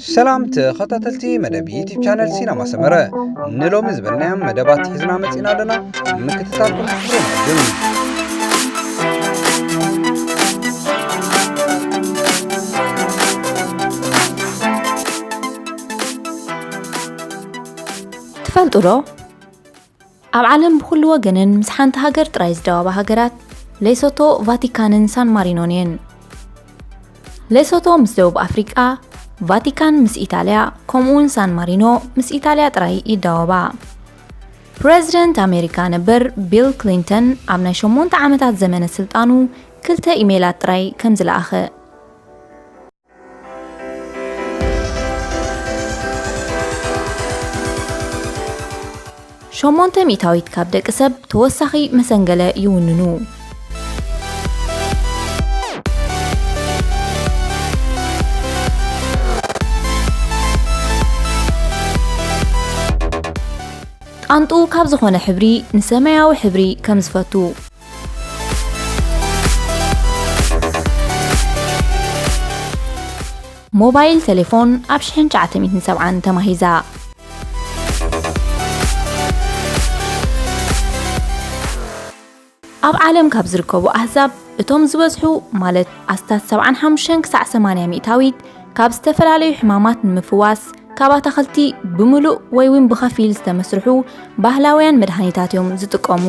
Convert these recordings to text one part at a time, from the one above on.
ሰላም ተኸታተልቲ መደብ ዩቲብ ቻነል ሲነማ ሰመረ፣ ንሎሚ ዝበልናዮም መደባት ሒዝና መጺና ኣለና። ምክትታልኩም ክብሩ ይሃብኩም። ትፈልጡ ዶ? ኣብ ዓለም ብኹሉ ወገነን ምስ ሓንቲ ሃገር ጥራይ ዝዳወባ ሃገራት ሌሶቶ፣ ቫቲካንን ሳን ማሪኖን እየን። ሌሶቶ ምስ ደቡብ ኣፍሪቃ፣ ቫቲካን ምስ ኢጣልያ፣ ከምኡውን ሳን ማሪኖ ምስ ኢጣልያ ጥራይ ይዳወባ። ፕረዚደንት ኣሜሪካ ነበር ቢል ክሊንተን ኣብ ናይ ሸሞንተ ዓመታት ዘመነ ስልጣኑ ክልተ ኢሜላት ጥራይ ከም ዝለኣኸ። ሸሞንተ ሚእታዊት ካብ ደቂ ሰብ ተወሳኺ መሰንገለ ይውንኑ። ጣንጡ ካብ ዝኾነ ሕብሪ ንሰማያዊ ሕብሪ ከም ዝፈቱ። ሞባይል ቴሌፎን ኣብ ሽሕን ትሽዓተ ሚእትን ሰብዓን ተማሂዛ። ኣብ ዓለም ካብ ዝርከቡ ኣህዛብ እቶም ዝበዝሑ፣ ማለት ኣስታት ሰብዓን ሓሙሽተን ክሳዕ ሰማንያ ሚእታዊት፣ ካብ ዝተፈላለዩ ሕማማት ንምፍዋስ ካብ ኣታኽልቲ ብምሉእ ወይ እውን ብኸፊል ዝተመስርሑ ባህላውያን መድሃኒታት እዮም ዝጥቀሙ።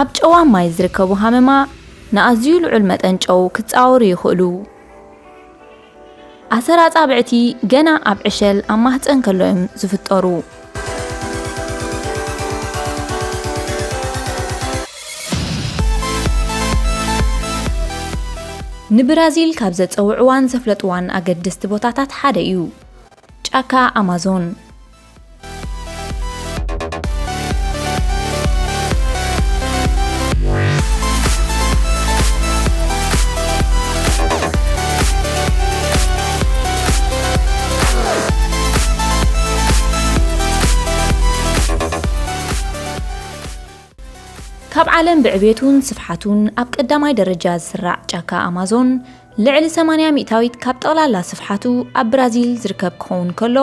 ኣብ ጨዋ ማይ ዝርከቡ ሃመማ ንኣዝዩ ልዑል መጠን ጨው ክጻወሩ ይኽእሉ። ኣሰር ኣጻብዕቲ ገና ኣብ ዕሸል ኣብ ማህጸን ከሎ እዮም ዝፍጠሩ። ንብራዚል ካብ ዘጸውዕዋን ዘፍለጥዋን ኣገደስቲ ቦታታት ሓደ እዩ ጫካ ኣማዞን። ካብ ዓለም ብዕቤቱን ስፍሓቱን ኣብ ቀዳማይ ደረጃ ዝስራዕ ጫካ ኣማዞን፣ ልዕሊ ሰማንያ ሚእታዊት ካብ ጠቕላላ ስፍሓቱ ኣብ ብራዚል ዝርከብ ክኸውን ከሎ፣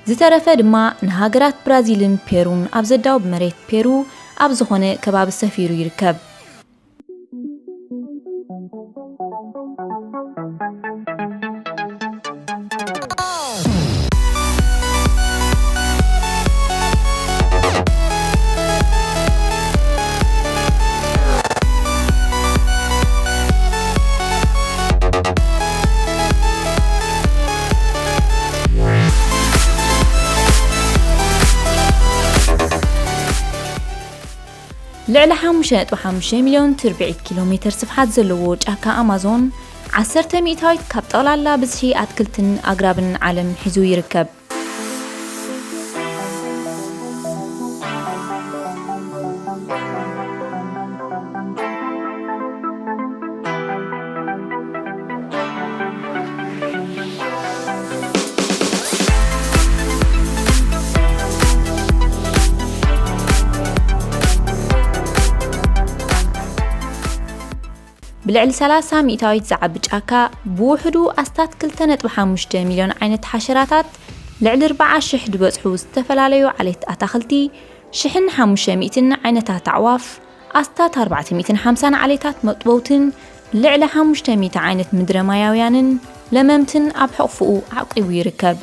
ዝተረፈ ድማ ንሃገራት ብራዚልን ፔሩን ኣብ ዘዳውብ መሬት ፔሩ ኣብ ዝኾነ ከባቢ ሰፊሩ ይርከብ። ልዕሊ ሓሙሽተ ነጥቢ ሓሙሽተ ሚልዮን ትርብዒት ኪሎ ሜተር ስፍሓት ዘለዎ ጫካ ኣማዞን፣ ዓሰርተ ሚእታዊት ካብ ጠቕላላ ብዝሒ ኣትክልትን ኣግራብን ዓለም ሒዙ ይርከብ። ብልዕሊ ሰላሳ ሚእታዊት ዝዓቢ ጫካ፣ ብውሕዱ ኣስታት ክልተ ነጥቢ ሓሙሽተ ሚልዮን ዓይነት ሓሸራታት፣ ልዕሊ ኣርብዓ ሽሕ ዝበጽሑ ዝተፈላለዩ ዓሌት ኣታኽልቲ፣ ሽሕን ሓሙሽተ ሚእትን ዓይነታት ኣዕዋፍ፣ ኣስታት ኣርባዕተ ሚእትን ሓምሳን ዓሌታት መጥበውትን ልዕሊ ሓሙሽተ ሚእቲ ዓይነት ምድረ ማያውያንን ለመምትን ኣብ ሕቑፍኡ ዓቂቡ ይርከብ።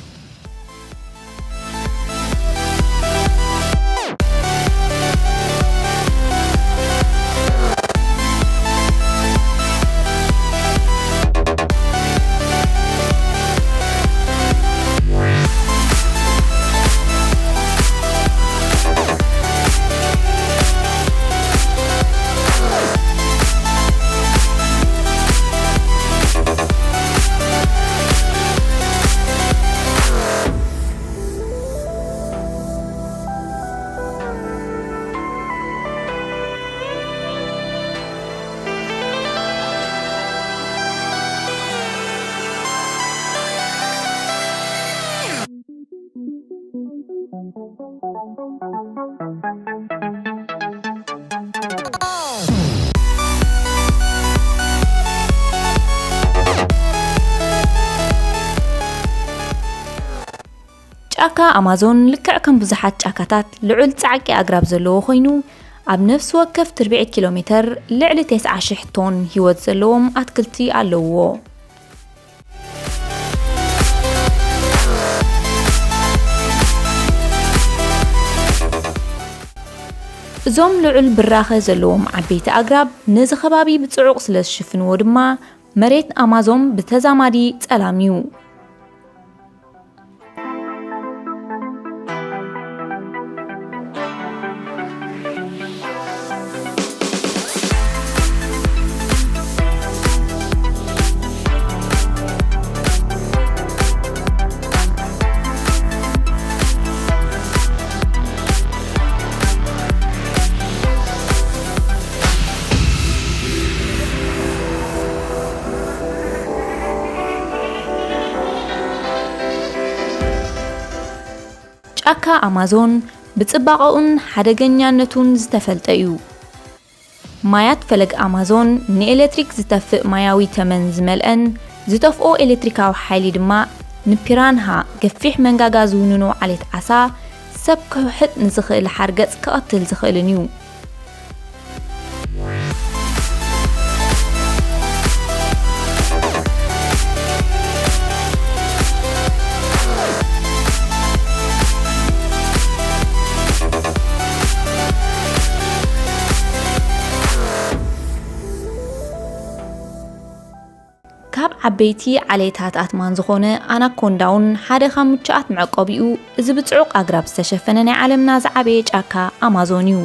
ጫካ ኣማዞን ልክዕ ከም ብዙሓት ጫካታት ልዑል ጻዕቂ ኣግራብ ዘለዎ ኮይኑ፣ ኣብ ነፍሲ ወከፍ ትርብዒት ኪሎ ሜተር ልዕሊ ተስዓ ሽሕ ቶን ህይወት ዘለዎም ኣትክልቲ ኣለውዎ። እዞም ልዑል ብራኸ ዘለዎም ዓበይቲ ኣግራብ ነዚ ከባቢ ብጽዑቕ ስለ ዝሽፍንዎ ድማ፣ መሬት ኣማዞን ብተዛማዲ ጸላም እዩ። ጫካ ኣማዞን ብጽባቐኡን ሓደገኛነቱን ዝተፈልጠ እዩ። ማያት ፈለግ ኣማዞን ንኤሌክትሪክ ዝተፍእ ማያዊ ተመን ዝመልአን፣ ዝጠፍኦ ኤሌክትሪካዊ ሓይሊ ድማ ንፒራንሃ፣ ገፊሕ መንጋጋ ዝውንኖ ዓሌት ዓሳ፣ ሰብ ክውሕጥ ንዝኽእል ሓርገጽ ክቐትል ዝኽእልን እዩ። ካብ ዓበይቲ ዓሌታት ኣትማን ዝኾነ ኣናኮንዳውን ሓደ ካብ ምቹኣት መዕቆቢኡ፣ እዚ ብጽዑቕ ኣግራብ ዝተሸፈነ ናይ ዓለምና ዝዓበየ ጫካ ኣማዞን እዩ።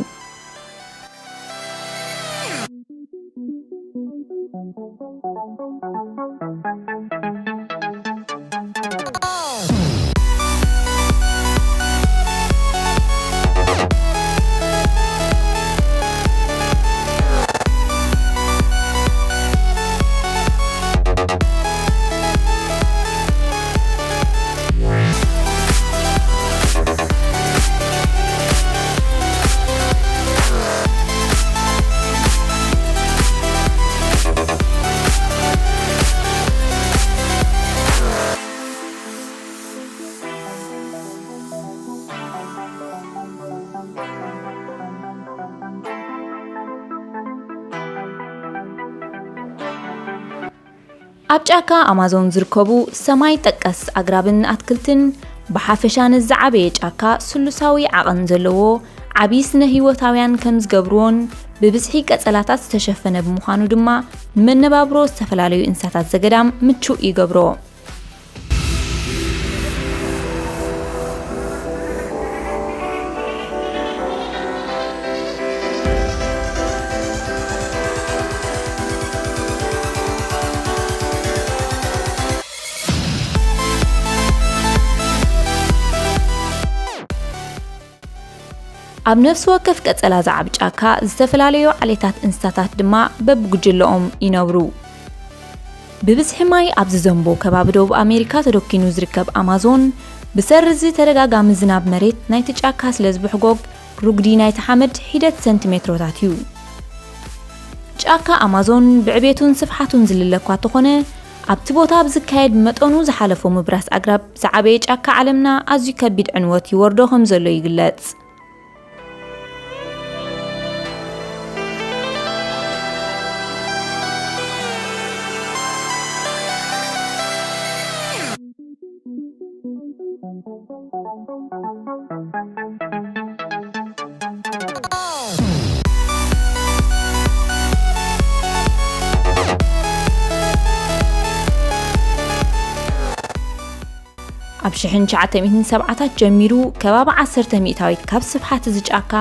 ኣብ ጫካ ኣማዞን ዝርከቡ ሰማይ ጠቀስ ኣግራብን ኣትክልትን፣ ብሓፈሻ ነዚ ዝዓበየ ጫካ ስሉሳዊ ዓቐን ዘለዎ ዓቢ ስነ ህይወታውያን ከም ዝገብርዎን፣ ብብዝሒ ቀጸላታት ዝተሸፈነ ብምዃኑ ድማ ንመነባብሮ ዝተፈላለዩ እንስሳታት ዘገዳም ምቹእ ይገብሮ። ኣብ ነፍሲ ወከፍ ቀጸላ ዝዓቢ ጫካ ዝተፈላለዩ ዓሌታት እንስሳታት ድማ በብጉጅለኦም ይነብሩ። ብብዝሒ ማይ ኣብ ዝዘንቦ ከባቢ ደቡብ ኣሜሪካ ተደኪኑ ዝርከብ ኣማዞን፣ ብሰሪ እዚ ተደጋጋሚ ዝናብ መሬት ናይቲ ጫካ ስለ ዝብሕጎግ፣ ርጉዲ ናይቲ ሓመድ ሒደት ሰንቲሜትሮታት እዩ። ጫካ ኣማዞን ብዕቤቱን ስፍሓቱን ዝልለ እኳ እንተኾነ፣ ኣብቲ ቦታ ኣብ ዝካየድ መጠኑ ዝሓለፎ ምብራስ ኣግራብ ዝዓበየ ጫካ ዓለምና ኣዝዩ ከቢድ ዕንወት ይወርዶ ከም ዘሎ ይግለጽ። ኣብ ሽሕን ትሽዓተ ሚእትን ሰብዓታት ጀሚሩ፣ ከባቢ ዓሰርተ ሚእታዊት ካብ ስፍሓት እዚ ጫካ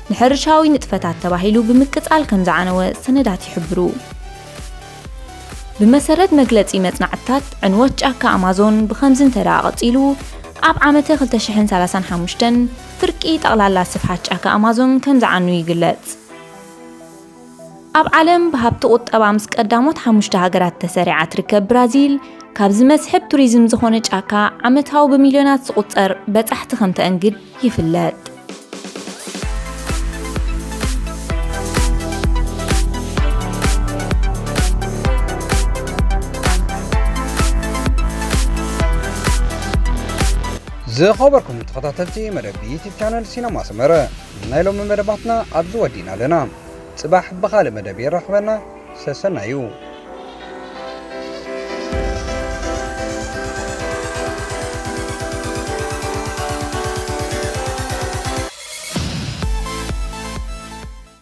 ንሕርሻዊ ንጥፈታት ተባሂሉ ብምቅጻል ከም ዝዓነወ ሰነዳት ይሕብሩ። ብመሰረት መግለጺ መጽናዕትታት፣ ዕንወት ጫካ ኣማዞን ብኸምዚ እንተ ደኣ ቀጺሉ፣ ኣብ ዓመተ ክልተ ሽሕን ሰላሳን ሓሙሽተን ፍርቂ ጠቕላላ ስፍሓት ጫካ ኣማዞን ከም ዝዓኑ ይግለጽ። ኣብ ዓለም ብሃብቲ ቁጠባ ምስ ቀዳሞት ሓሙሽተ ሃገራት ተሰሪዓ ትርከብ ብራዚል፣ ካብዚ መስሕብ ቱሪዝም ዝኾነ ጫካ ዓመታዊ ብሚልዮናት ዝቑጸር በጻሕቲ ከም ተአንግድ ይፍለጥ። ዝኸበርኩም ተኸታተልቲ መደብ ዩቲብ ቻነል ሲነማ ሰመረ፣ ናይ ሎሚ መደባትና ኣብዚ ወዲና ኣለና። ጽባሕ ብኻልእ መደብ የራኽበና። ሰሰናዩ።